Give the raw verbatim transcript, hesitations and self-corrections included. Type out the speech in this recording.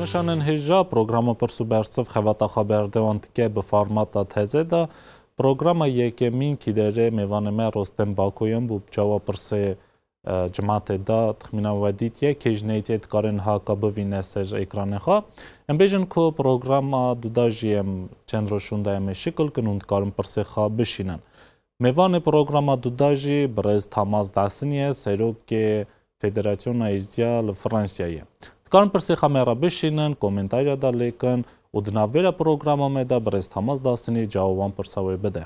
Şanin hêja programa pirs û bersiv xebata xwe berdewan dike bi formata teze de. Programa yekemîn kîderê mêvanê me Rostem Bakoyan bû, bi çawa pirsê, e, cimatê da, texmîna we dîtiye, kê ji neytiyê dikarin haka bivîne ser ekranê xwe. Em bêjin ku programa duda jî em çend roj şûnda em ê şikil kin û dikarin pirsê xwe bişînin. Mêvanê programa duda jî birêz Tamas Dasinî ye, serokê Federasyona Êziya li Fransayê ye. Dikarin pirsê xwe me re bişînin, komentarya da lêkin û di navbera programa me de birêz Tamas Dasinî cewab wan pirsa wê bide.